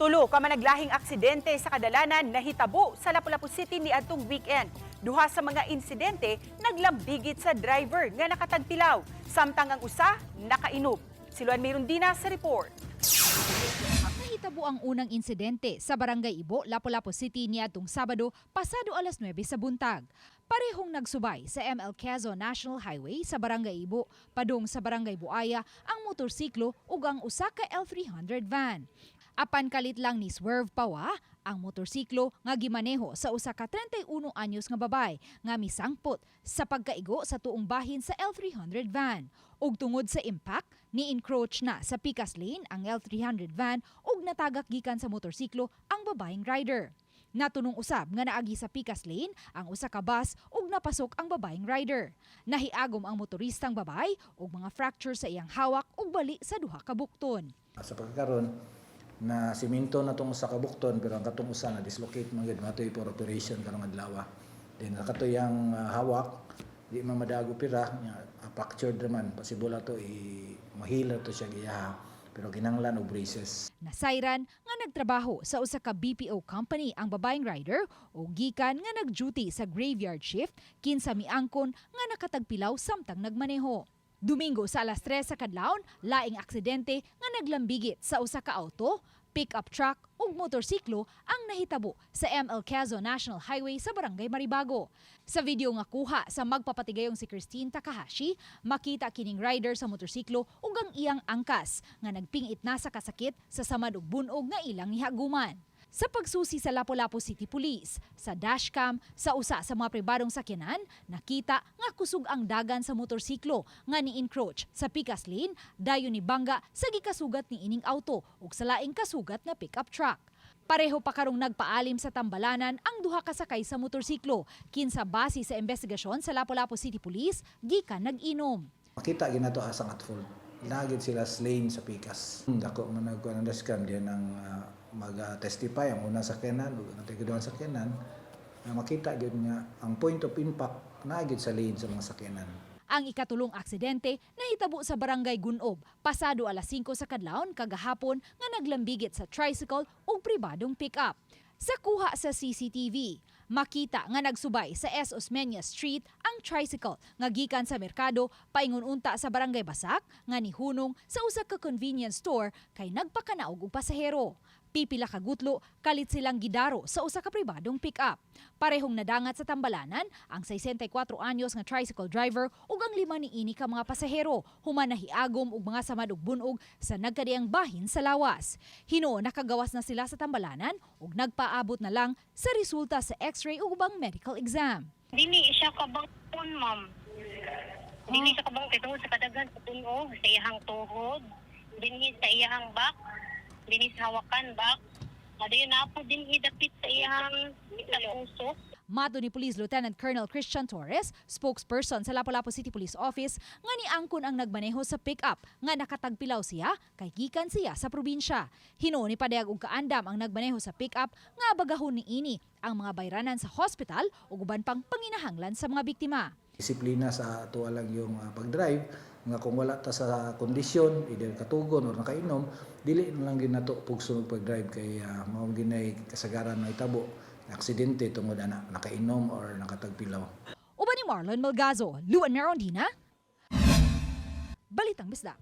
Tulo ka managlahing aksidente sa kadalanan nahitabo sa Lapu-Lapu City niadtong weekend. Duha sa mga insidente naglambigit sa driver nga nakatagpilaw, samtang ang usa nakainom. Si Luan Mirundina sa report. Nahitabo ang unang insidente sa Barangay Ibo, Lapu-Lapu City niadtong Sabado, pasado alas 9 sa buntag. Parehong nagsubay sa ML Quezon National Highway sa Barangay Ibo, padung sa Barangay Buaya ang motorsiklo ug ang usa ka L300 van. Apan kalit lang ni swerve pawa ang motorsiklo nga gimaneho sa usa ka 31 anyos nga babay nga misangpot sa pagkaigo sa tuong bahin sa L300 van. Ug tungod sa impact, ni-encroach na sa pikas lane ang L300 van ug natagak gikan sa motorsiklo ang babaeng rider. Natunong usab nga naagi sa pikas lane ang usa ka bus ug napasok ang babaeng rider. Nahiagom ang motoristang babay ug mga fracture sa iyang hawak ug bali sa duha ka bukton. Sa pagkakaron na siminto na tong usa ka bukton, pero ang katong usa na dislocate man gyud, matoy for operation karong adlaw. Then sa katong hawak, di man madago pira nya, fractured raman, possible ato i mahila to siya giyaha, pero kinahanglan og braces. Nasayran nga nagtrabaho sa usa ka BPO company ang babaeng rider o gikan nga nag-duty sa graveyard shift, kinsa miangkon nga nakatagpilaw samtang nagmaneho. Domingo sa alas 3 sa kadlawon, laing aksidente nga naglambigit sa usa ka auto, pick-up truck ug motorsiklo ang nahitabo sa ML Quezon National Highway sa Barangay Maribago. Sa video nga kuha sa magpapatigayong si Christine Takahashi, makita kining rider sa motorsiklo ug ang iyang angkas nga nagpingit na sa kasakit sa samad ug bunog nga ilang nihaguman. Sa pagsusi sa Lapu-Lapu City Police, sa dashcam sa usa sa mga pribadong sakyanan, nakita nga kusog ang dagan sa motorsiklo nga ni-encroach sa pikas lane, dayon ni bangga sa gikasugat ni ining auto ug sa laing kasugat nga pickup truck. Pareho pa karong nagpaalim sa tambalanan ang duha ka sakay sa motorsiklo, kinsa base sa investigasyon sa Lapu-Lapu City Police, gikan nag-inom. Makita ginato asang at fault. Lagi sila lane sa pikas. Dako man nagkuan ang dashcam diyan ang mag-testify ang unang sakyanan ug ang ikaduhang sakyanan na makita gyud nga ang point of impact naa gyud sa lane sa mga sakyanan. Ang ikatulong aksidente nahitabo sa Barangay Gunob, pasado alas 5 sa kadlawon kagahapon nga naglambigit sa tricycle ug pribadong pick-up. Sa kuha sa CCTV, makita nga nagsubay sa S. Osmeña Street ang tricycle nga gikan sa merkado paingon unta sa Barangay Basak nga nihunong sa usa ka convenience store kay nagpakanaog og pasahero. Pipila ka gutlo, kalit silang gidaro sa usa ka pribadong pick-up. Parehong nadangat sa tambalanan ang 64 anyos nga tricycle driver ug ang lima niini ka mga pasahero human nahiagom og mga samad ug bunog sa nagkadiang bahin sa lawas. Hinuon nakagawas na sila sa tambalanan ug nagpaabot na lang sa resulta sa x-ray ug ubang medical exam. Dili siya kabangon, ma'am. Dili siya kabangon kay tungod sa kadaghan sa tunog sa iyahang tuhod, dinhi sa iyahang back, dinhi sa hawakan back. Adayon na po dinhi dapit sa iyahang sa puso. Mato ni Police Lieutenant Colonel Christian Torres, spokesperson sa Lapu-Lapu City Police Office, nga niangkon ang nagmaneho sa pick-up nga nakatagpilaw siya kay gikan siya sa probinsya. Hinuon ni padayag og kaandam ang nagmaneho sa pick-up nga abagahon niini ang mga bayranan sa hospital ug uban pang panginahanglan sa mga biktima. Disiplina sa ato lang yung pag-drive nga kung wala ta sa kondisyon, either katugon or nakainom, dili na lang gyud nato pugson og pag-drive kay mao ginay kasagaran mahitabo aksidente tungod ana nakainom or nakatagpilaw. Uban ni Marlon Malgazo, Luan Merondina, Balitang Bisdak.